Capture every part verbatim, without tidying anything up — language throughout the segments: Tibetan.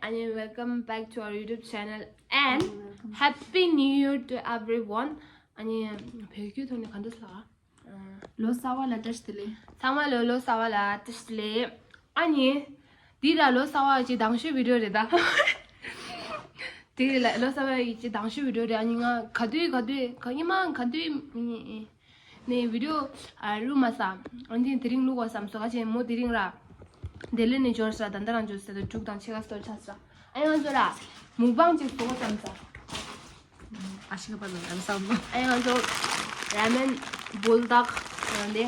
ཨ་ནི། Welcome back to our YouTube channel and Happy New Year to everyone. ཨ་ནི། བོད་སྐད་ཐོག་ནས་ག་འདྲ་ལབ། ལོ་གསར་བ་ལ་བཀྲ་ཤིས་བདེ་ལེགས། ཚང་མ་ལོ་ལོ་གསར་བ་ལ་བཀྲ་ཤིས་བདེ་ལེགས། ཨ་ནི། འདི་ལ་ལོ་གསར་བ་ཅིག་དང་ཤོས་བི་ཌིའོ་རེད་ད། དེ་ལ་ལོ་གསར་བ་ཡི་ཅིག་དང་ཤོས་བི་ཌིའོ་རེད། ཨ་ནི་ང་ག་དུས་ག་དུས་ག་ཉི་མ་ག་དུས་མི་ནས་བི་ཌིའོ་ཨ་བླུགས་མ་ས། ཨ་ནི་དེ་རིང་བླུགས་པ་བསམ་སོང་། ག་ཅན་མོ་དེ་རིང་ར་དེ་ལས་ནས་འབྱོར་ས་ད་ལྟ་རང་འབྱོར་ས་དུ་དྲུག་དང་ཕྱེད་ཀ་སྟོར་ཆགས་ས། ཨ་ཡང་ཚོ་ར་མུག་པང་ཅིག་བཟོ་བསམ་ས། ཨ་ཤི་ཀ་པ་ལ་ཨམ་སམ། ཨ་ཡང་ཚོ་ར་མེན་བོལ་དག་ཡང་དེ་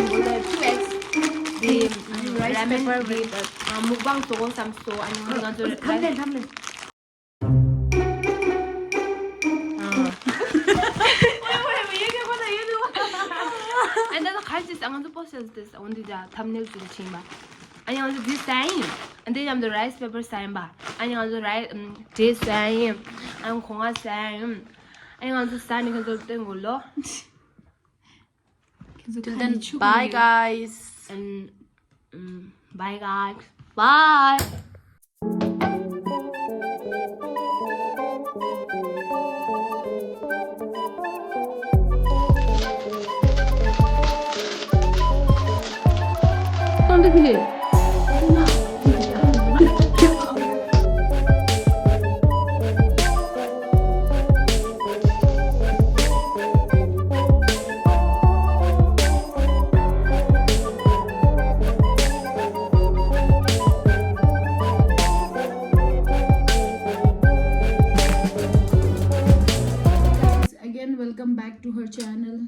བོལ་དག་two X དེ་ར་མེན་དེ་མུག་པང་བཟོ་བསམ་སོང་། ཨ་ནི་ང་ཚོ་ཐམ་ལེན་ཐམ་ལེན། ཨ་ད་ད་ག་ཅི་ང་ཚོ་པོ་སེལ་ཏེ་འོན་ཏེ་ད་ཐམ་ནེལ་ཟེར་ཕྱིན་པ། ཨ་ནི་ང་ཚོ་འདི་ཟ་ཡིན། ཨ་འདི་མཉམ་དུ་རའིས་པེ་པར་ཟ་ཡིན་པ། ཨ་ནི་ང་ཚོ་རའི་ཏྲེ་ཟ་ཡིན། ཨ་ནི་གོང་ང་ཟ་ཡིན། ཨ་ནི་ང་ཚོ་ཟ་ནི་ཁྱེད་ཚོར་སྟོན་དགོས་ལོ། Till then, bye, guys. And, um, bye, guys. Bye. Guys, again, welcome back to her channel.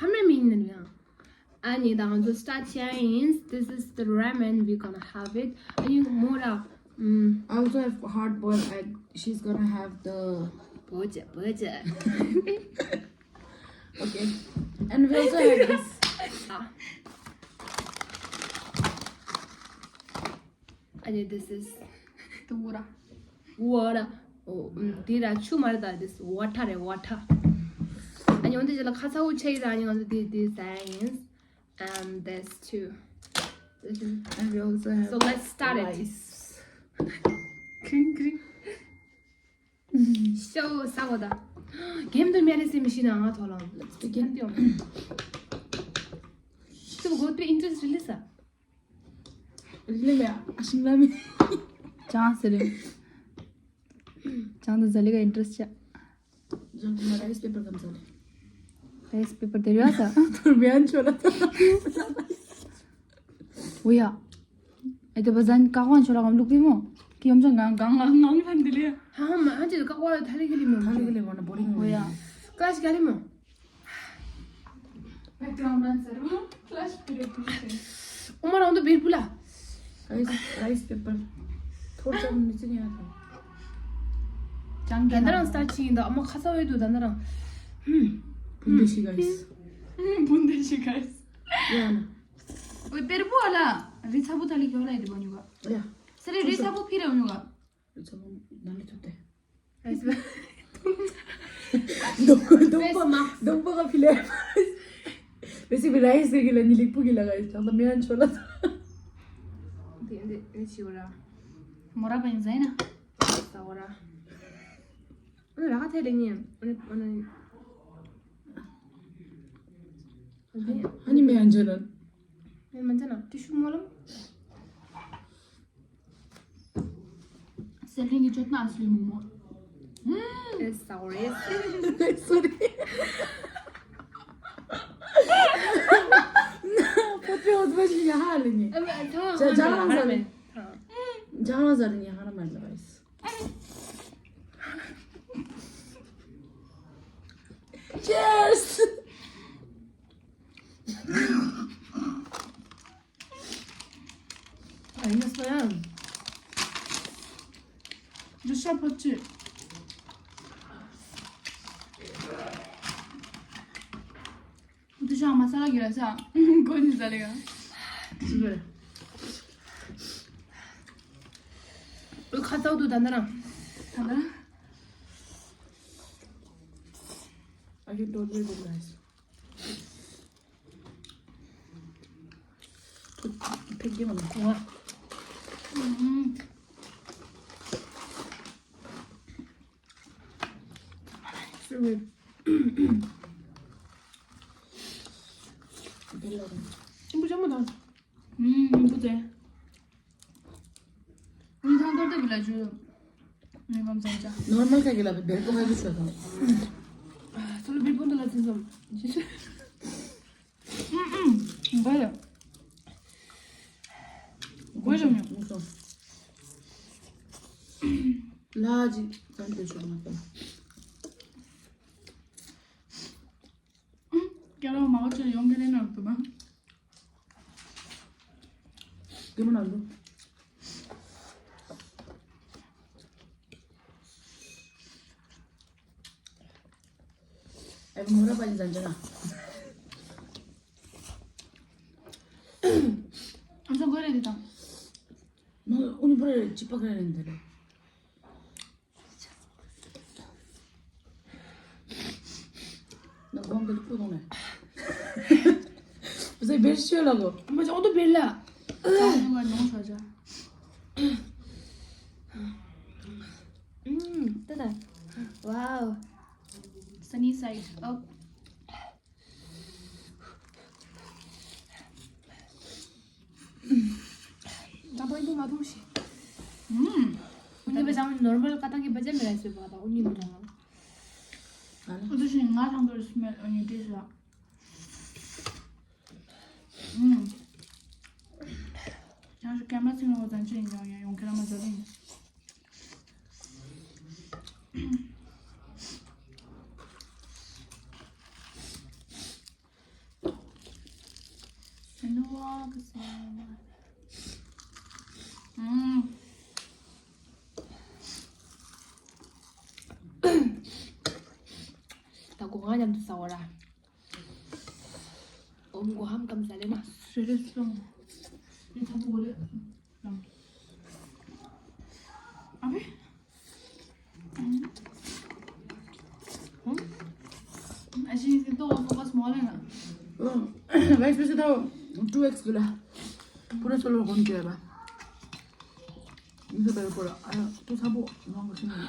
ཧ་མེ་མིན་ནི་ཡང་། ཨ་ནི་ད་ང་ཚོ་སི་ཊར་ཊི་བྱས་ཡིན། This is the ramen, we gonna have it. ཨ་ནི་མོ་ར་ཨམ། I also have hard boiled egg. She's gonna have the བོ་ཅ་བོ་ཅ། Okay. And we also have this. ཨ། ཨ་ནི་this is the water. Water. ཨོ། ཨམ། འདི་ར་ཆུ་མ་རེད་ད། This water རེད། Water. ཨ་ནི་འོན་ཏེ་ཅི་ལ་ཁ་ཚ་བོ་ཆེ་ཡི་ར། ཨ་ནི་ང་ཚོ་འདི་འདི་ཟ་ཡིན། And this too. This is And we also have so let's start it. Rice. Green, green. ཤོ་ས་གོ་ད། གེམ་དུ་མེ་རེ་སེ་མི་ཤི་ན་ང་ཐོ་ལང་། Let's begin. ཤོ་གོ་ཏུ་ཨིན་ཊི་རེ་སི་ཊི་རི་ལི་ས། ལི་ལི་ཨ་ཤིང་ལ་མི། ཅང་ཟེར་རེ། ཅང་དུ་ཛ་ལི་ག་ཨིན་ཊི་རེ་སི་ཊི་ཆ། ཅང་དུ་མ་རའིས་པེ་པར་གམ་ཛ་ལི། རའིས་པེ་པར་དེ་རེད་ས། དུར་མེ་ཨན་ཆོ་ལ་ད། ཨོ་ཡ། ཨེ་དེ་བ་ཟན་ཀ་ཝན་ཆོ་ལ་གམ་ལུག་པི་མོ། ཀི་ཡོམ་ཅང་གང་གང་གང་གང་ལན་དེ་ལི། ཧ་ཧ་མ་ཨ་ཅེ་ཀ་ཝན་ཐ་རི་གི་ལི་མོ། ཐ་རི་གི་ལི་མོ་ན་བོ་རིང་ཨོ་ཡ། ཀ་ཤི་ག་ལི་མོ། Background dancer. Clash period. ཨོ་མ་རང་དུ་བེར་པུ་ལ། རའིས་རའིས་པེ་པར། ཐོར་ཙམ་མི་ཚིག་ཡ་ཐོ། ཅང་ག་ན་རང་སྟར་ཅི་ཡིན་ད། ཨ་མ་ཁ་ཚ་བའི་དུ་ད་ན་རང་། ཧུམ། བུན་དེ་ཤི་ག་ཡིས། བུན་དེ་ཤི་ག་ཡིས། ཡ་ན། ཨོ་བེར་པུ་ཨ་ལ། རི་ཚ་བུ་ད་ལི་གྱོ་ལ་ཡི་དི་བ་ཉུ་ག་ཡ། ས་རི་རི་ཚ་བུ་ཕི་རེ་ཉུ་ག་ཚ་བུ་ན་ལི་ཐུབ་དེ། རའིས་པེ་པར། དོམ་དོམ་པ་དོམ་པ་ག་ཕི་ལེ། བེ་སི་བི་རའིས་ཟེར་གི་ལ་ཉི་ལིག་པུ་གི་ལ་ག་ཡི་ཅང་ད་མེ་ཨན་ཆོ་ལ། དེ་དེ་དེ་ཆི་བ་ར། མོ་ར་པ་ཡིན་ཟེར་ན། ས་བ་ར། ཨ་ནི་ར་ག་ཐེ་ལེ་ཉི། ཨ་ནི་ཨ་ནི། ཨ་ནི་མེ་ཨན་ཆོ་ལ། མེ་མན་ཆ་ན་ཏི་ཤུ་མོ་ལམ། སེ་ལྷིང་གི་ཅོ་ཏ་ཨ་སུ་ལི་མོ་མོ། ཨེ་སོ་རི། སོ་རི། ཕོ་ཏྲེ་འོ་ཏོ་ཞིག་ཡ་ཧ་ལི་ནི། ཨ་མ་ཐང་ཇ་ཇ་ལང་ཟ་ལི། ཇ་ལང་ཟ་ལི་ནི་ཧ་ན་མ་ལ་བ་ཡིས། Cheers! ཨ་ཡིན་ས་ཡང་། འདི་ཤ་ཕོ་ཆེ། འདི་ཤ་མ་ས་ལ་གི་ར་ཤ། གོ་ནི་ས་ལ་ག་ཁ་ཚ་བོ་དུ་ད་ན་རང་། ད་ན་རང་། I can totally do rice. ཕེག་གི་མ་ནོ། ཨུམ། ཨིན་པུ་ཅང་མོ་དང་། ཨུམ། ཨིན་པུ་ཙེ། ཨུམ། ཐང་ཏོར་ཏེ་གི་ལ་ཇུ། ཨུམ། བམ་ཙམ་ཅང་། ནོར་མལ་ཁ་གི་ལ་བེལ་པོ་ཁ་གི་ཤོད་དང་། ཚོ་ལ་བེལ་པོ་འདི་ལ་ཚིན་སོང་། ཨུམ། ཨུམ། བ་ཡ། གོས་ཞོམ་ཡོང་། ལ་ཇི་ཙམ་དེ་ཤོད་མ་ཏང་། སྐྱེ་རོགས་མང་པོ་ཅིག་ཡོང་གི་རེད་ན་འདུག་པ། སྐྱེ་མོ་ན་འདུག་ཨེ་མོ་ར་པ་ཡིན་ཙང་ཅི་ན། ཨ་ཚོ་གོ་རེ་དེ་དང་། ནོ་ཨུ་ནི་པུ་རེ་ཅི་པ་ག་རེ་རེད་འདི་རེད། ན་གོང་གི་ལུག་པོ་གཏོང་ནས། བཟའ་བེར་ཤོད་ལ་གོ། མ་ཅང་ཨོ་ཏོ་བེར་ལ། ཅང་ཡོང་བ་ནོང་ཤོག་ཅང་། ཨུམ། ཏ་ཏ། Wow. Sunny side up. ད་པོ་ཡིན་དུ་མ་ཐུང་ཞིག་ཨུམ། ཨུ་ནི་བ་ཅང་ནོར་མལ་ཀ་ཏང་གི་བ་ཅང་མི་ར་སོས་པ་ད་ཨུ་ནི་མི་ར། ཨུ་ཏུ་ཞིག་ང་ཐང་པོ་སི་མེལ་ཨུ་ནི་ཏེ་ཤ། ཨུམ། ཡང་ཞིག་ཀེམ་ར་ཚིག་ནོ་བ་ཅང་ཅི་ཡིན་ཡོང་ཡོང་ཡོང་ཁེ་ར་མ་ཛ་ཡིན། ད་སྒོ་ང་མཉམ་དུ་ཟ་བ་ར། ཨོམ་སྒོ་ཧམ་ཀམ་ཟ་ལེ་ན། སུ་རེ་སོང་། ཡི་ཐ་པོ་གོ་ལེ། ཨ་བེ། ཨ་ཞིག་ཏོ་ཧྥོ་ཀས་མོ་ལེ་ན། ཝེ་སི་སི་ཏོ་ཊུ་ཨེགས་གི་ལ། པུ་ར་སོ་ལོ་གོན་ཅེ་བ། ཨིན་ས་པེ་ར་པོ་ར། ཨ་ཏོ་ས་པོ་ནོ་གོ་ཤི་ནི།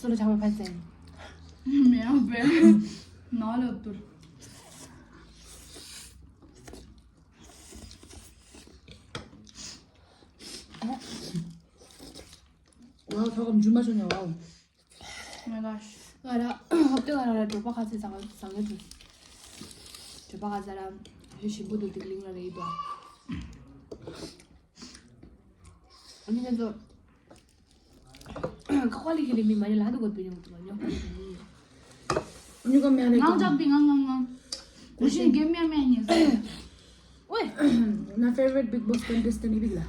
སོ་ལོ་ཆགས་པའི་ཕན་ཚུན། མེའང་བེ། ནོ་ལོ་ཏུར། ཝའོ། ཐོག་གམ་ཇུ་མ་ཆོ་ཉོ་ཝའོ། Oh my gosh. ང་ར་ཧོབ་ཏེ་ང་ར་ལ་གྲོད་པ་ཁ་ཚེ་ཟང་ཟང་ངེ་འདུག་གྲོད་པ་ཁ་ཚ་ར་ཧེ་ཞིམ་པོ་འདུག་ཏིག་ལིང་ར་ལེ་ཡི་དོ། ཨ་ནི་ང་ཚོ། ཁ་ཁ་ལི་ཁི་ལི་མི་མ་ནི་ལ་དུ་གོ་པི་ཉོ་ཏུ་མ་ཉོ། ཉོ་ག་མེ་ནི་ངང་ཅག་པི་ངང་ངང་ངང་། གུ་ཤིན་གེ་མེ་མེ་ཉེ་ཟེར། ཝེ། ན་favorite Bigg Boss contestant ཡི་བིག་ལ།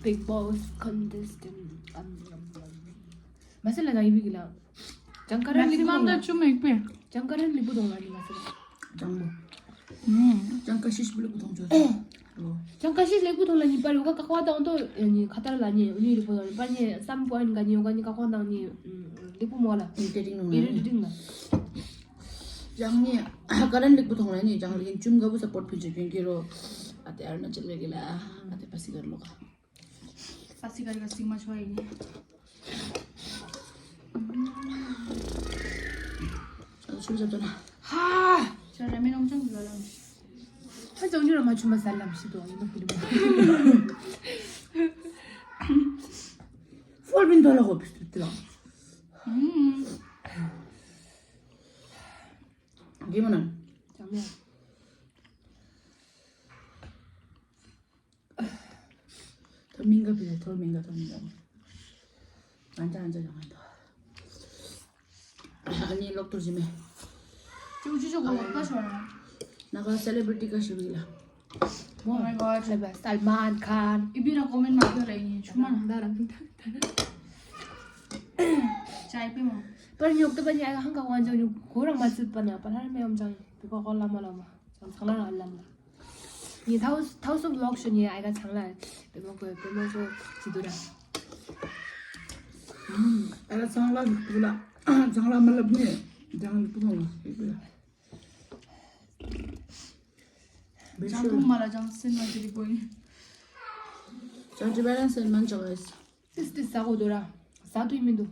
Bigg Boss contestant ཨམ་ཨམ་ཨམ། མ་སེ་ལ་ན་ཡི་བིག་ལ། ཅང་ཀ་རན་ལི་བུ་དོང་ལ། ཅང་ཀ་རན་ལི་བུ་དོང་ལ་ནི་མ་སེ་ལ། ཅང་མོ། ཅང་ཀ་ཤིཤ་བུ་ལི་བུ་དོང་ཅོ། ཅང་ཀ་ཤིཤ་ལི་བུ་དོང་ལ་ནི་པར་ཡོ་ག་ཀ་ཁ་བ་དང་དོ་ནི་ཁ་ཏར་ལ་ནི་ནི་རི་བུ་དོང་ལ་པར་ནི་སམ་པོ་ཨན་ག་ནི་ཡོ་ག་ནི་ཀ་ཁ་བ་དང་ནི་ལི་བུ་མོ་ལ། ཨིན་ཏེ་རིང་ནོ། ཨིན་རི་རིང་ལ། ཅང་ནི་ཀ་རན་ལི་བུ་དོང་ལ་ནི་ཅང་ལི་ཅུམ་ག་བུ་སཔོར་ཕུན་ཅི་ཀྱོན་ཀྱི་རོ། ཨ་ཏེ་ཨ་རུ་ན་ཅལ་ལི་གི་ལ། ཨ་ཏེ་པ་སི་གར་ལོ་ག། ཨ་སི་ཀ་རི་ཀ་སིང་མ་ཆོ་ཡིན། ཨ་ཆུ་བཞག་ཏོ་ན། ཧ། ཆ་ར་མེ་ནོམ་ཅང་གི་ལ་ལམ། ཧ་ཅང་ཉུ་ར་མ་ཆུ་མ་ས་ལམ་ཤི་དོ་ཡིན་ནོ་ཕུ་ལི་མ། ཧྥོར་བིན་དོ་ལ་ཧོ་པི་སྟུ་ཏི་ལ། གི་མོ་ན། ཅང་མེ། ཐོ་མིང་ག་པི་ཐོ་མིང་ག་ཐོ་མིང་ག། ཨན་ཅ་ཨན་ཅ་ཡོང་ཨན་ཏོ། ཨ་ནི་ལོག་ཏུ་ཞི་མེ། ཅུ་ཅུ་ཅུ་གོ་ལོག་ཏ་ཤོར་ན། ན་ག་སེ་ལེ་བྲི་ཏི་ག་ཞི་བི་ལ། Oh my god. ལེ་བ་སལ་མཱན་ཁཱན། ཨི་བི་ར་ཀོ་མེན་མ་ཁྱོད་ར་ཡིན་ཆུ་མ་ན། ད་རང་ད་ད་ན། ཅའི་པི་མོ། པར་ཉོག་ཏུ་པ་ཉ་ཧང་ག་ཝང་ཅང་ཉོ་གོ་རང་མ་ཚུད་པ་ན་པ་ལ་མེ་ཡོམ་ཅང་པེ་པ་གོ་ལ་མ་ལ་མ་ཅང་ཚང་ལ་རང་ལ་མ་ཉི་ཐའུ་ཐའུ་སོ་བློག་ཤོ་ཉི་ཨ་ག་ཚང་ལ་པེ་མོ་གོ་པེ་མོ་སོ་ཅི་དུ་ར། ཨ་ལ་ཚང་ལ་དུ་ལ་ཚང་ལ་མ་ལབ་ནི་ཅང་དུ་མ་ལ་ཅང་ཐུང་མ་ལ་ཅང་སེམས་མ་ཅི་རི་པོ་ཡིན། ཅང་ཅི་བ་རང་སེམས་མ་ཅག་ཨེ་སི། ཏིས་ཏིས་ཟ་གོ་དུ་ར་ཟ་དུ་ཡིན་མི་འདུག་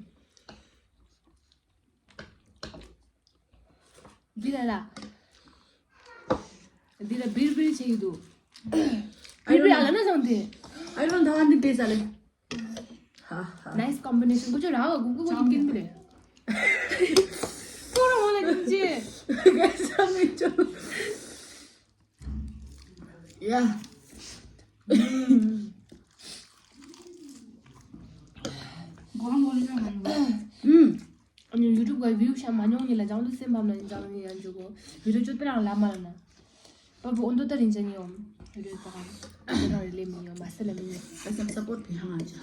འདི་ལ་ལ། འདི་ལ་བིར་བིར་བྱེད་ཀྱི་འདུག་བིར་བིར་ཨ་ལ་ན་བཟང་དེ། ཨ་ཡོན་ད་ཧ་འདི་བེ་ས་ལེ། ཧ་ཧ། Nice combination. ཀུ་ཅོ་ར་གུ་ཀུ་ཀུ་ཀིན་མི་རེ། ཀོ་ར་མོ་ལ་ཀིན་ཅེ། ག་ས་མི་ཅོ། ཡ། གོ་ཧ་མོ་ལ་ཅང་མ་ནུ། ཨུམ། ཨ་ནི་ཡུ་ཊུབ་ག་བིའུ་ཤ་མ་ཉུང་ཉི་ལ་ཅང་དུ་སེམས་ཕམ་ན་ཡིན་ཅང་ནི་ཡང་འཇུ་གོ། བི་ཌིའོ་ཅོ་པེ་རང་ལ་མ་ལ་ན། པ་པོ་ཨོན་དོ་ད་རིན་ཅན་ཡོང་། བི་ཌིའོ་པ་ག་རང་རེ་ལེ་མི་ཡོང་མ་སེ་ལ་མི་ཡོང་། ཨ་སམ་སཔོར་ཕི་ཧང་ཨ་ཅག་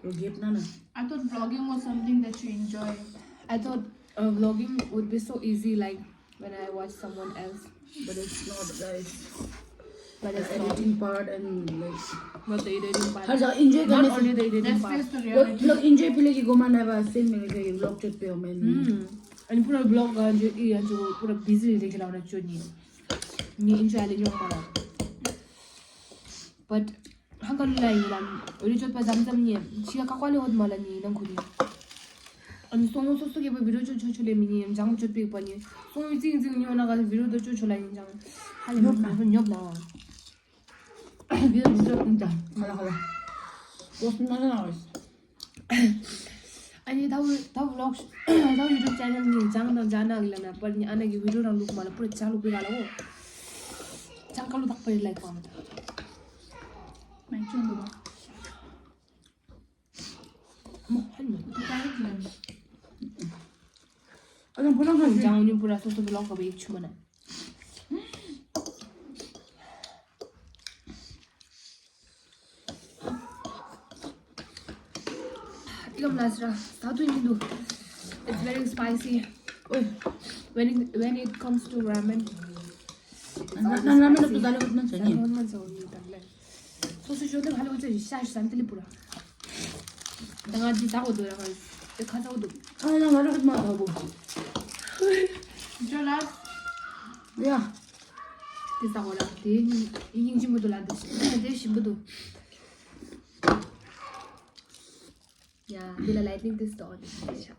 རོ་གེབ་ན་ན། I thought vlogging was something that you enjoy. I thought uh, vlogging would be so easy, like when I watch someone else. But it's not, guys. But it's not. Editing part and like. Not the editing part. Har jagah enjoy karne se. Not only the editing part. Let's face the reality. Log enjoy pile ki goma na ba se mere ke vlog chot pe ho main. Hmm. And pura vlog ka jo e jo pura busy le ke la na chot ni. Ni enjoy le yo mara. But ཧང་ག་ལུ་ལ་ཡིན་ལ་རི་ཅོད་པ་ཙམ་ཙམ་ཉེ་ཕྱི་ཡ་ཁ་ཁ་ལེ་ཧོད་མ་ལ་ཉེ་ཡིན་ན་ཁུ་རི། ཨ་ནི་སོང་སོ་སོ་གེ་པ་བི་རོ་ཅོད་ཆོ་ཆོ་ལེ་མི་ཉེ་འཇང་ཅོད་པིག་པ་ཉེ་སོང་ཡི་ཙིང་ཙིང་ཉོ་ན་ག་བི་རོ་དོ་ཅོ་ཆོ་ལ་ཡིན་ཅང་ཧ་ལེ་ཉོབ་ན་ཉོབ་ན་བ། བི་རོ་ཅོད་ཀུན་ཅང་ཧ་ལ་ཧ་ལ་ཀོ་སི་མ་ལ་ན་བ། ཨ་ནི་ད་བུ་ད་བུ་ལོག་ད་བུ་ཡུ་ཊུབ་ཆེ་ནལ་ནི་ཅང་དང་ཅང་ན་གི་ལ་ན་པར་ནི་ཨ་ན་གི་བི་ཌིའོ་རང་ལུག་མ་ལ་པུ་ར་ཅ་ལུག་པི་ག་ལ་འོ། ཅང་ཀ་ལུ་དག་པ་རི་ལའི་ཀ་མ་ད། མེན་ཅུང་ལུ་བ། མོ་ཧན་མོ། ཨ་ལམ་པུ་ར་ཧན་ཅང་ཉུ་པུ་ར་སོ་སོ་གི་ལོག་ག་བ་ཡིག་ཆུ་མ་ན། ཏིག་ཨམ་ལ་སི་ར་ས་དུ་ཡིན་འདུག It's very spicy. ཨོ། When it, when it comes to ramen, it's always spicy. ནང་ར་མེན་ལ་དུ་ད་ལ་ཧུད་ན་ཆ་ཉེ། ད་ལ་ཧུད་ན་ཆ་ཉེ་ད་ལ། སོ་སོ་ཞོ་དེ་ཧ་ལོ་ཅ་ཞི་ཤ་ཞི་སན་ཏི་ལི་པུ་ར། ད་ང་ཅི་ད་གོ་དུ་ར་ང་དེ་ཁ་ཚ་གོ་དུ། ཨ་ཡ་ང་ར་ཧུད་མ་ད་གོ། ཇོ་ལ། ཡ། དེ་ས་གོ་ལ་དེ་ཡིན་ཅི་མི་འདུག་ལ་དེ་དེ་ཞིམ་པོ་འདུག་ཡ་འདི་ལ་ལའི་ཊི་ནིང་དེ་སྟོག་དེ་ཤ།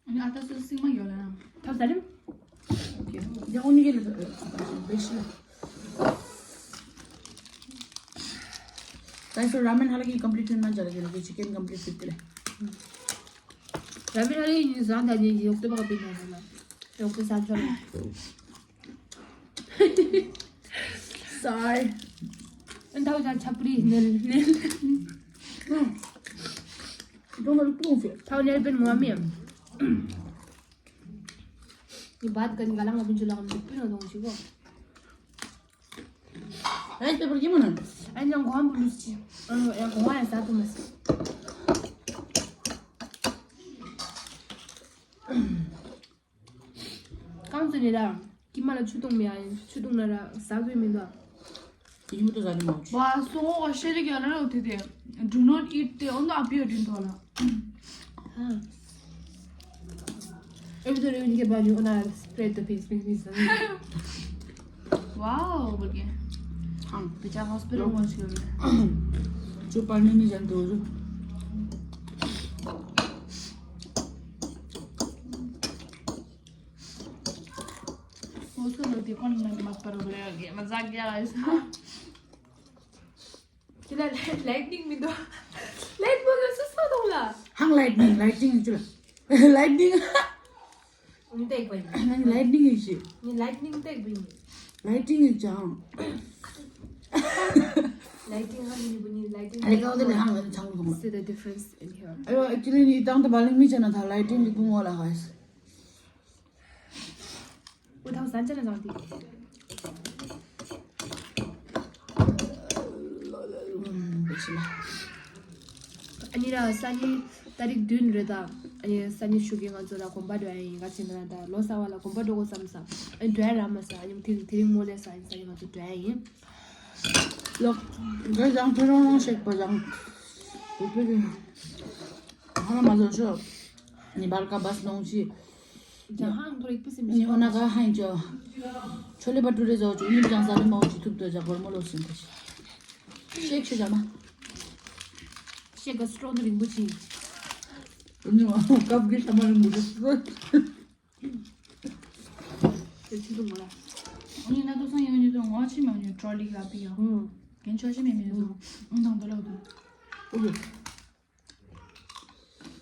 ཨ་ནི་ཨ་ད་སོ་སིང་མ་ཡོད་ལ་ན། ཐབས་ཟ་རིམ། ཡ་ཨོ་ནི་གི་ལ་བེ་ཤི་ལ། ད་སོ་ར་མེན་ཧ་ལ་གི་ཀམ་པི་ལིཊ་མན་ཅ་ལ་གི་ལ་གི་ཅི་ཀེན་ཀམ་པི་ལིཊ་ཏི་ལ། ར་མེན་ཧ་ལ་ཡིན་ཟ་ད་ཉི་ཡོག་ཏི་བ་ག་པི་ན་ཟ་ལ། ཡོག་ཏི་ཟ་ཟ་ལ། Sorry. ཨན་ཐའོ་ཅང་ཆབ་རི་ནེལ་ནེལ། ཐའོ་ནེལ་པིན་ངོ་མི་ཡམ། ནི་བད་ག་ནི་ག་ལང་ང་པིན་ཅུ་ལང་ང་པིན་ཅུ་ལང་ང་པིན་ཅུ་ལང་ང་ཞིག་གོ། རའི་སི་པེ་པར་གྱི་མོ་ན། ཨན་ཡང་གོ་ཧམ་པུ་ལུས་ཅི། ཨན་ཡང་གོ་ཧ་ཡང་ས་ཏུ་མ་སི། རྐང་བཙུགས་ནས་ར། ཀྱི་མ་ལ་ཆུ་བཏུང་མི་ཨ་ཡིན་ཆུ་བཏུང་ན་ར་ཟ་དགོས་མི་འདུག་ཡིན་མི་འདུག་ཟ་ནི་མ་བྱུང་། བ་སོ་ཨོ་ཤེ་རིག་ཡོད་ན་ར་དེ་དེ། Do not eat དེ་ཨོ་ན་ཨ་པི་ཡོད་དྲིན་ཐོག་ལ། ཨ། Every day you get by you and I spread the peace, peace, peace. Wow, okay. ཨང་། དེ་ཅག་ཧོ་སི་པི་ཊལ་ངོ་ཤེས་ཡོད་རེད། ཅོ་པར་ནི་ནི་ཅན་དུ་རུ། ཁོ་ཚོ་ལོ་དེ་ཁོ་ནི་མ་པར་བ་ལེ་གེ་མ་ཟ་གེ་ཨ་ས། ཁྱེད་ལ་ལའི་ཊི་ནིང་མི་འདུག་ལའི་ཊི་བོ་ལ་སུ་སོ་དོང་ལ། ཧང་ལའི་ཊི་ནིང་ལའི་ཊི་ནིང་ཅུ་ལ། ལའི་ཊི་ནིང་། ནི་ཏེག་པ་ཡིན། ནི་ལའི་ཊི་ནིང་ཡིན་ཞེས། ནི་ལའི་ཊི་ནིང་ཏེག་པ་ཡིན། ལའི་ཊི་ནིང་ཡིན་ཅང་། ལའི་ཊི་ནིང་ཧང་ཡིན་པ་ནི་ལའི་ཊི་ནིང་། ཨ་ལེ་ཀའོ་དེ་ལ་ཧང་ལ་ནི་ཚང་གི་མོ། See the difference in here. ཨ་ཡོ་ཨེག་ཅུ་ལི་ནི་ཏང་ཏ་བ་ལིང་མི་ཅན་ན་ཐ་ལའི་ཊི་ནིང་གི་ཀུང་བ་ལ་ཧ་ཡིས། ཨུ་ཐའུ་སན་ཅན་ལ་ནང་དེ། ཨུམ། བེ་ཤི་ལ། ཨ་ནི་ར་སང་ཉིན་ཏ་རིག་བདུན་རེད་ད། ཨ་ནི་སང་ཉིན་ཤུགས་ཀྱིས་ང་ཚོ་ལ་དགོན་པ་འགྲོ་ཡ་ཡིན། ག་ཅི་ན་ད་ལོ་གསར་བ་ལ་དགོན་པ་འགྲོ་དགོས་བསམ་ས། ཨ་ནི་འགྲོ་ཡ་རག་མ་ས། ཨ་ནི་དེ་དེ་རིང་མོ་ལས་ས་ཨ་ནི་སང་ཉིན་ང་ཚོ་འགྲོ་ཡ་ཡིན། ལོག་འདྲ་ཅང་ཕེ་རོང་རོང་ཞིག་པ་ཅང་། བུ་ཕེ་རོང་ཧ་ལ་མ་བཟོ་ཤོ། ནི་བར་ཀ་བས་ནོང་ཆི། ཇ་ཧང་ཐོ་རིག་པི་སི་མི་ནི་ཨོ་ན་ག་ཧན་ཅོ། ཆོ་ལེ་པ་ཏུ་རེ་ཟོ་ཅུ་ཉིབ་ཅང་ས་ནི་མོ་ཅི་ཐུབ་དོ་ཇ་གོར་མོ་ལོ་སིན་ཏེ་ཤི། ཤེག་ཤི་ཇ་མ། ཤེག་ག་སི་ཊོ་ནི་རིང་པོ་ཆི། ནི་མ་ཀབ་གི་ཤ་མ་རིང་པོ་ཆི། དེ་ཆི་དུ་མོ་ལ། ཨོ་ནི་ན་དུ་སང་ཡོང་ཉི་དུ་ངོ་ཆི་མ་ཉོ་ཊྲོ་ལི་ག་པི་ཡ། ཧུ། གན་ཆོ་ཆི་མེ་མེ་ཟོ། ཨང་དང་དོ་ལ་དུ།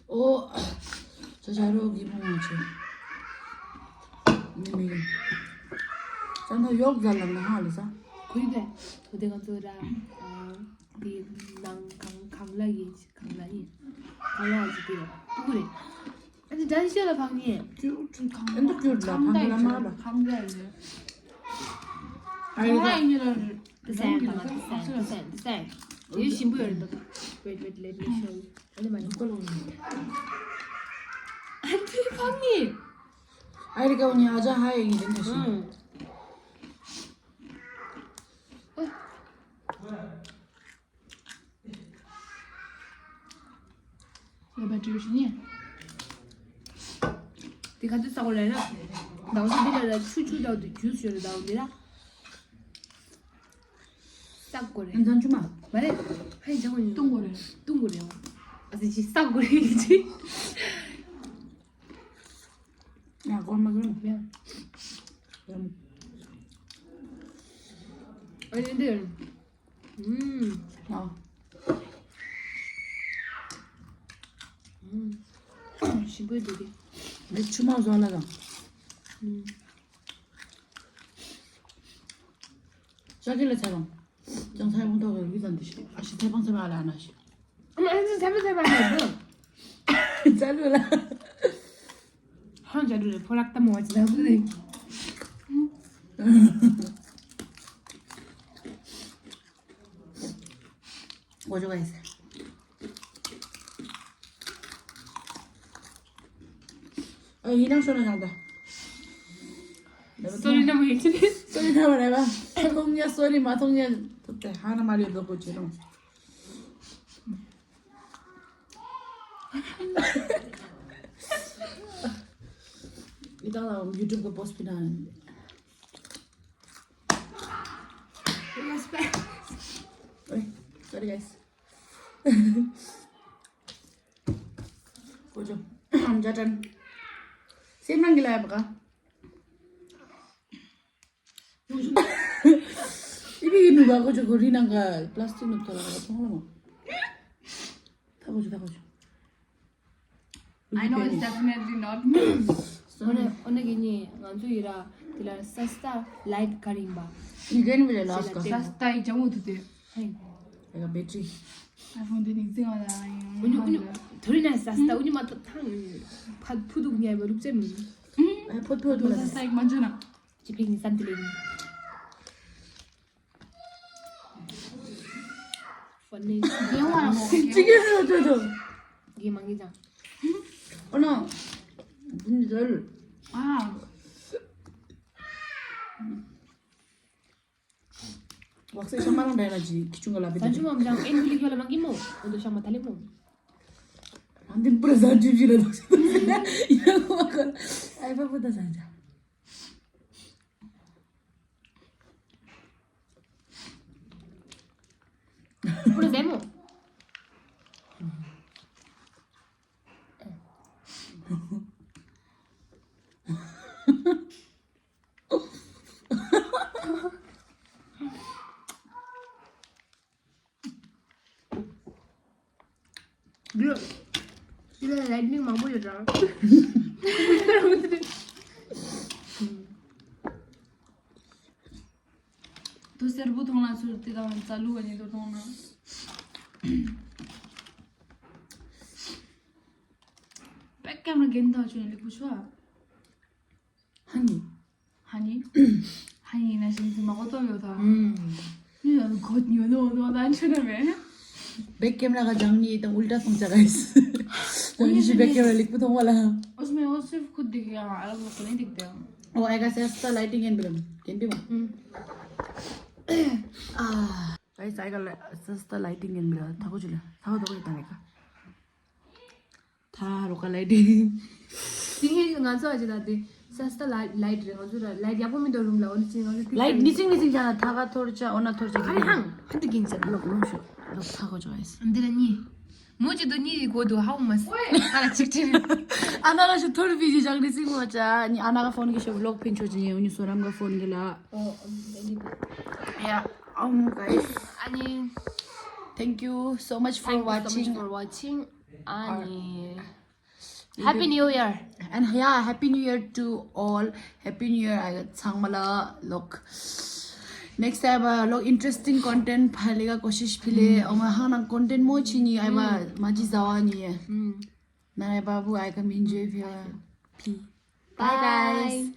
ཨོ། ཇ་ཇ་རོ་གི་མོ་ང་ཆེ། མི་མི། ཅང་ཐོ་ཡོག་ཛ་ལ་ན་ཧ་ལ་ས། ཁུ་ཡི་དེ། ཁུ་དེ་ང་ཚོ་ར། ཨ། དེ་ནང་གང་གང་ལ་ཡིན་གང་ལ་ཡིན། གང་ལ་ཡིན་དེ་ར། ཏུ་རེ། ཨ་ནི་དྲན་ཤེས་ལ་ཕང་ཉེ། ཨེ་འདུག་གྱུར་ལ་ཕང་ལ་མ་ལ། ཕང་ལ་ཡིན། ཨ་ཡི་ལ་ཡིན་ལ། དེ་སེམས་དང་དེ་སེམས་དེ་སེམས་དེ་སེམས། དེ་ཞིམ་པོ་ཡོད་འདུག Wait, wait, let me show you. ཨ་ནི་མ་ནི། ཨ་དེ་ཕང་ཉེ། ཨ་རི་ཀ་བ་ཉི་ཨ་ཅག་ཧ་ཡ་ཡིན་དེ་འདྲ་ཞིག་ལོ་བ་བྲིས་ཤིག་ཉེ། དེ་ག་དུས་ས་གོ་ལ་ན། ཟླ་བ་འདི་ལ་ཆུ་ཆུ་འདྲ་བོ་དེ་ཇུས་ཡོད་རེད། ཟླ་བ་འདི་ལ། ས་གོ་རེད། ཨ་ཛམ་ཆུ་མ། མ་རེད། ཧའི་ཇ་གོ་ཡིན། ཏུང་གོ་རེད། ཏུང་གོ་རེད། ཨ་ཙི་ཅི་ས་གོ་རེད་ཅི། ཡ་གོ་མ་གོ་ཡ། ཡ། ཨ་ཡིན་དེ། ཨུམ། ཨ། ཨུམ། ཞིམ་པོ་འདུག་གི། མི་ཆུ་མ་བཟོ་ལ་དང་། ཨུམ། ཅག་གི་ལ་ཚ་རང་། ཅང་ཚ་ཡོང་ཐོག་གི་རུས་ཙམ་དེ་ཤི། ཨ་ཤི་ཚ་བང་ཚ་བ་ལ་ན་ཤི། ཨ་མ་ཨ་ཙི་ཚ་བ་ཚ་བ་ལ་ན་ཤི། ཚ་ལུ་ལ། ཧང་ཇ་རུ་རེ་ཕོ་རག་ཏ་མོ་ཅི་ན་བུ་རེ། གོ་ཅོ་ག་ཡེ་སེ། ཨ་ཡིན་ནང་ཤོ་ན་ཡང་ད། སོ་རི་ན་མ་ཡིན་ཅི་རེད། སོ་རི་ན་མ་རེད་པ། ཐུང་ཉ་སོ་རི་མ་ཐུང་ཉ་ཐུབ་ཏེ་ཧ་ན་མ་ལེ་བཟོ་གོ་ཅི་རུང་། ཡི་དྭགས་ལ་ཡུ་ཊུབ་གི་པོ་སི་ཊི་ཕི་ན། Respect. Sorry, guys. ཀོ་ཅོ། ཇ་ཏན། སེམས་ནང་གི་ལ་ཡ་བ་ག་ཨི་བི་ཡི་ནུ་བ་ཀོ་ཅོ་གོ་རི་ནང་ག་པ་ལ་སི་ཊིག་ནུབ་ཐོ་ལ་ག་ཐོང་ལ་མོ། ཐ་ཀོ་ཅོ་ཐ་ཀོ་ཅོ། I know it's definitely not me. ཨོ་ན་ཨོ་ན་གི་ནི་ང་ཚོ་ཡི་ར་དེ་ལ་ས་སྟ་ལའིཊ་ག་རེ་ཡིན་པ། You can be the last guy. ས་སྟ་ཡི་ཇ་མོ་དུ་དེ། ཧེ། Like a battery. iPhone དེ་ནི་ཙི་ང་ལ་ཡང་ཨུ་ནི་ཨུ་ནི་དུ་རི་ན་ས་སྟ་ཨུ་ནི་མ་ཐོ་ཐང་ཕ་ཕུ་དུ་ཉེ་བ་རུབ་ཙེ་མི། ཨ་ཕོ་ཕོ་ཐོ་ལ་ས་སྟ་ཡི་མ་འཇོ་ན། ཅི་ཕིག་ནི་སན་ཏི་ལིང་། ཕོ་ནི། ཡང་བ་ར་མོ། ཅི་གེ་རུ་ཏོ་ཏོ། གི་མང་གི་ཅང་། ཨོ་ནོ། འདི་ནི་ཟོལ། ཨ། ཝག་སེ་ཤ་མ་རང་འདྲ་ན་ཅི་ཁི་ཆུང་ག་ལ་བི་ད་ཆུ་མ་མ་ཅང་ཨེན་བི་ལི་ཁྱོ་ལ་མང་གི་མོ། འོ་དོ་ཤ་མ་ཐ་ལེ་མོ། ཨ་འདི་པུ་ར་ཟ་ཅུ་ཅི་ལ་དོ་ཤ་ཡ་ཁོ་མ་ཁོ་ཨའི་པ་པུ་ད་ཟ་ཅ། པུ་ར་ཟེ་མོ། འདི་ལ་ལའིཊ་ནིང་མང་པོ་ཡོད་ར། དོ་སེར་པོ་མཐོང་ན་ཚུར་དེ་དང་རྩ་ལུ་བ་ཉིད་དུ་མཐོང་ན། པད་ཀ་མ་རྒན་ཐག་ཆོད་ལེགས་པོ་ཤོ་ཨ། ཧ་ནི། ཧ་ནི། ཧ་ནི་ན་ཞིང་སི་མ་གོ་ཏོ་ཡོད་ད། ཨུམ། ནི་ཡོད་གོ་ཡོད་ནོ་ནོ་ད་ཆུ་ན་མེ། back camera का जाऊंगी तो उल्टा समझा गाइस। जाऊंगी जी back camera लिख तो वाला। उसमें वो सिर्फ खुद दिखेगा, अलग लोग को नहीं दिखते हैं। वो आएगा सस्ता लाइटिंग एंड बिलम केंपी मा। गाइस आएगा सस्ता लाइटिंग एंड बिलम थाको जुले थाको दो ताने का था रोका लाइटिंग। ང་ཚོ་ཨ་ཅེ་ད་དེ་ས་སྟ་ལ་ལའིཊ་རེད། ང་ཚོ་ལ་ལའིཊ་ཡག་པོ་མི་འདུག་རུམ་ལ། འོ་ན་ཅི་ང་ཚོ་ལའིཊ་ནི་ཅིང་ནི་ཅིང་ཅང་ཐ་ག་ཐོར་ཅ་འོ་ན་ཐོར་ཅ་ཨ་རེ་ཧང་ཧ་ཏི་གིན་ཟེར། ལོག་ལོག་ཤོ་ལོག་ཐ་གོ་ཅ་ཨིས། འདི་ལ་གཉིས། མོ་ཅི་དུ་གཉིས་ཡི་གོ་དུ་ཧའུ་མ་སི་ཧ་ལ་ཅིག་ཅིག་ཨ་ན་ག་ཤོ་ཐོར་བི་ཇི་ཅང་ནི་ཅིང་མོ་ཅ་ནི་ཨ་ན་ག་ཕོན་གི་ཤོ་ལོག་ཕིན་ཆོ་ཅི་ཉེ་འུ་ནི་སོ་རམ་ག་ཕོན་གི་ལ། ཨོ་འདི་འདི། Yeah, um, guys, ཨ་ནི། thank you so much for Thank you so much watching. for watching. ཨ་ནི། Happy New Year. And yeah, Happy New Year to all. Happy New Year, I got Sangmala. Look. Next time, uh, look, interesting content. Phale ka koshish phile. Oma hana content mo chini. I ba maji zawani. Na babu, I come enjoy. Bye, guys.